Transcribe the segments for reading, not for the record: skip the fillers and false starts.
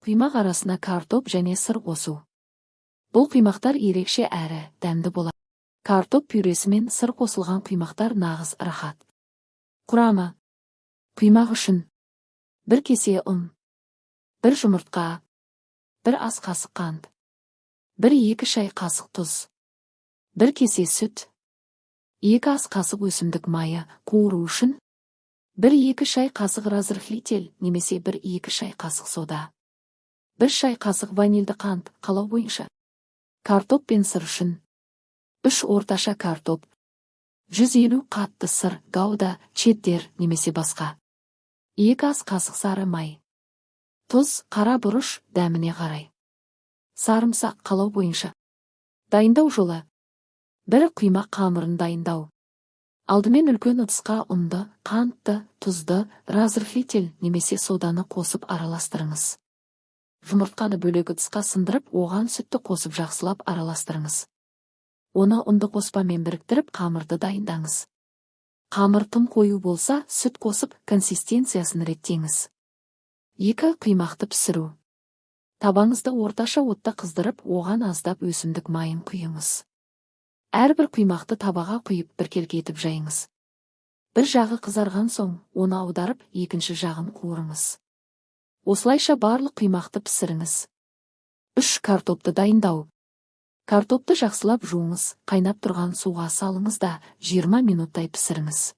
Құймақ арасына картоп және сыр қосу. Бұл құймақтар ерекше әрі дәмді болады. Картоп пюресі мен сыр қосылған құймақтар нағыз рахат. Құрамы: құймақ үшін 1 кесе ұн, 1 жұмыртқа, 1 ас қасық қант, 1-2 шай қасық тұз, 1 кесе сүт, 2 ас қасық өсімдік майы. Қуыру үшін 1-2 шай қасық разрыхлитель немесе 1-2 шай қасық сода, 1 шай қасық ванильді қант, қалау бойынша. Картоп пен сыр үшін 3 орташа картоп, 150 қатты сыр, гауда, чеддер немесе басқа, 2 ас қасық сары май, тұз, қара бұрыш дәміне қарай, сарымсақ қалау бойынша. Дайындау жолы: 1. Құймақ қамырын дайындау. Алдымен үлкен ыдысқа ұнды, қантты, тұзды, разрыхлитель немесе соданы қосып араластырыңыз. Жұмыртқаны бөлек ыдысқа сындырып, оған сүтті қосып, жақсылап араластырыңыз. Оны ұнды қоспамен біріктіріп, қамырды дайындаңыз. Қамыр тым қою болса, сүт қосып, консистенциясын реттеңіз. 2. Құймақты пісіру. Табаңызды орташа отта қыздырып, оған аздап өсімдік майын құйыңыз. Әрбір құймақты табаға құйып, біркелкі етіп жайыңыз. Бір жағы қызарған соң, оны аударып, екінші жағын қуырыңыз. Осылайша барлық құймақты пісіріңіз. 3. Картопты дайындау. Картопты жақсылап жуыңыз, қайнап тұрған суға салыңыз да, 20 минуттай пісіріңіз.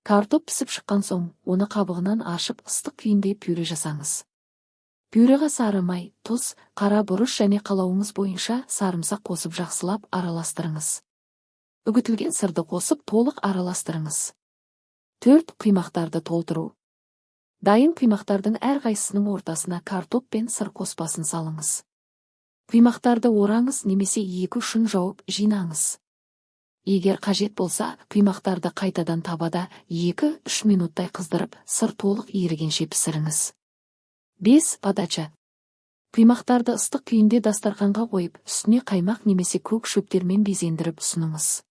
Картоп пісіп шыққан соң, оны қабығынан аршып, ыстық күйінде пюре жасаңыз. Пюреға сары май, тұз, қара бұрыш және қалауыңыз бойынша сарымсақ қосып, жақсылап араластырыңыз. Үгітілген сырды қосып, толық араластырыңыз. 4. Құймақтарды толтыру. Дайын құймақтардың әрқайсысының ортасына картоп пен сыр қоспасын салыңыз. Құймақтарды ораңыз немесе екі ұшын жауып жинаңыз. Егер қажет болса, құймақтарды қайтадан табада 2-3 минуттай қыздырып, сыр толық ерігенше пісіріңіз. 5. Подача. Құймақтарды ыстық күйінде дастарханға қойып, үстіне қаймақ немесе көк шөптермен безендіріп ұсыныңыз.